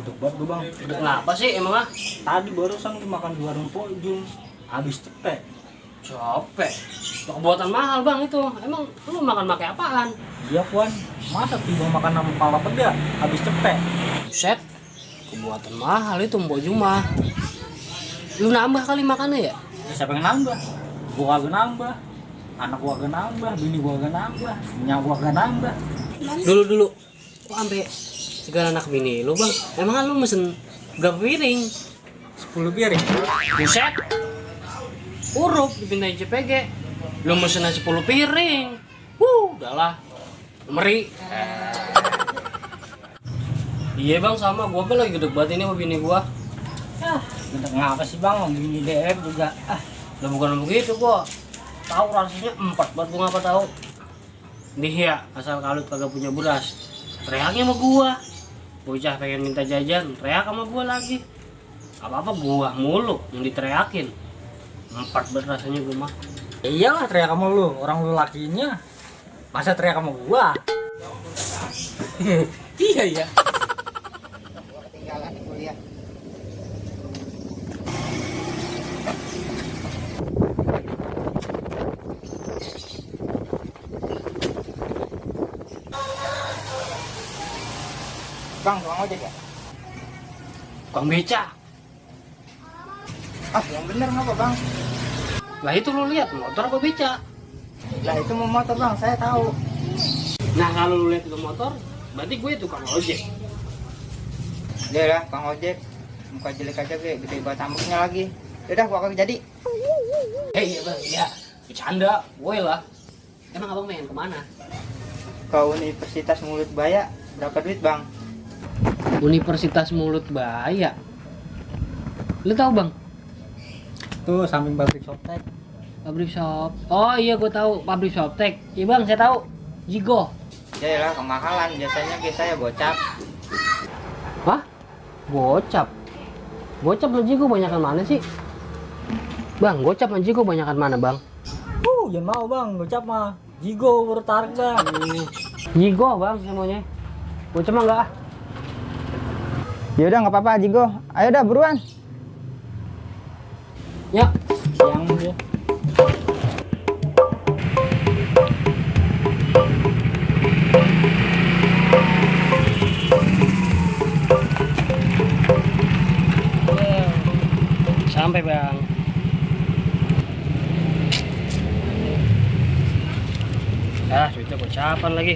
Duduk banget gue bang. Kenapa sih emang ah? Tadi barusan gue makan di warung Pojum. Habis cepet. Capek. Itu kebuatan mahal bang itu. Emang lu makan pakai apaan? Iya puan. Masa tiba makan sama kepala peda. Habis cepet. Buset. Kebuatan mahal itu Mbok Juma. Lu nambah kali makannya ya? Ya, siapa yang nambah? Gua kagak nambah. Anak gua kagak nambah. Bini gua kagak nambah. Nyawa gua kagak nambah. Dulu. Kok sampai segala anak bini lu bang? Emang lu mesen berapa piring? 10 piring. Buset. Urup dipindahin CPG. Lu mesen 10 piring. Udahlah. Meri. Iya bang sama gua kan lagi gede banget ini sama bini gua. Gede ngapa sih bang? Bini DM juga. Lah bukan begitu gua. Tahu rasanya 4 buat gua ngapa tahu. Dia asal kalut kagak punya beras. Teriaknya sama gua. Bocah pengen minta jajan, teriak sama gua lagi. Apa-apa gua mulu yang diteriakin. 4 berat rasanya gua mah. Iyalah teriak sama lu. Orang lu lakinya. Masa teriak sama gua? Iya ya. Ketinggalan di kuliah. Bang, tukang ojek ya? Bang beca. Yang bener ngapa bang? Lah itu lu lihat motor apa beca? Lah itu mau motor bang, saya tahu. Nah kalau lu lihat itu motor, berarti gue tukang ojek. Dia lah, tukang ojek. Muka jelek aja gede banget tambuknya lagi. Yaudah, gua akan jadi. Iya bang, ya bercanda, gue lah. Emang abang pengen kemana? Ke Universitas Mulut Baya, berapa duit bang? Universitas Mulut Baya. Lu tahu bang? Tuh samping pabrik softtek. Pabrik shop. Oh iya gue tahu pabrik shoptek. Iya bang saya tahu. Jigo. Ya lah, kemahalan. Biasanya saya gocap. Hah? Gocap. Gocap sama Jigo banyakan mana sih? Bang, gocap sama Jigo banyakan mana bang? Jangan mau bang, gocap mah. Jigo urut harga. Jigo bang semuanya. Gocap mah enggak ah. Yaudah, nggak apa-apa, Jigo. Ayo dah, buruan. Ya. Yang dia. Sampai bang. Duitnya gocapan lagi.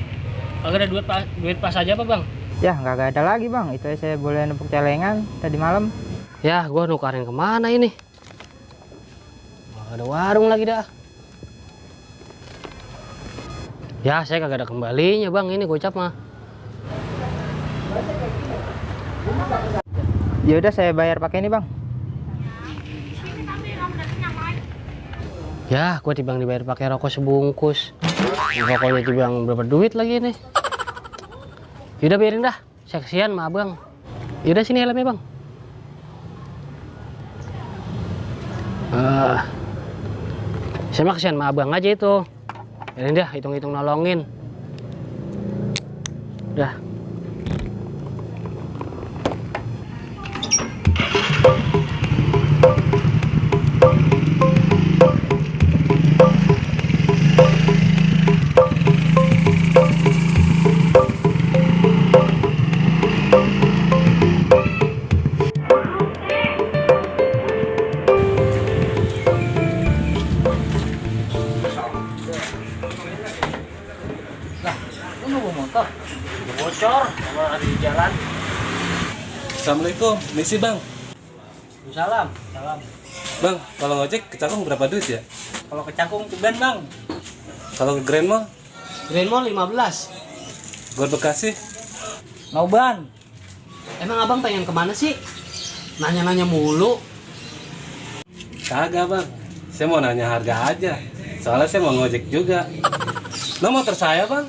Kalau ada duit pas aja apa bang? Ya, nggak ada lagi bang. Itu saya boleh nempuk celengan tadi malam. Ya, gua nukarin kemana ini? Nggak ada warung lagi dah. Ya, saya kagak ada kembalinya bang. Ini gocap mah. Yaudah, saya bayar pakai ini bang. Ya, gua timbang dibayar pakai rokok sebungkus. Rokoknya timbang berapa duit lagi nih? Yaudah biarin dah. Saya kesian sama abang. Yaudah sini helmnya bang. Saya mah kesian sama abang aja itu. Ini dah hitung-hitung nolongin. Dah. Lu mau motor? Udah bocor, kalau ada di jalan. Assalamualaikum, misi bang. Salam. Salam. Bang, kalau ngojek ke Cakung berapa duit ya? Kalau ke Cakung ceban bang. Kalau ke Grand Mall, Grand Mall 15. Gor Bekasi, Nauban. Emang abang pengen kemana sih? Nanya-nanya mulu. kagak bang. Saya mau nanya harga aja. Soalnya saya mau ngojek juga. Lo motor saya bang?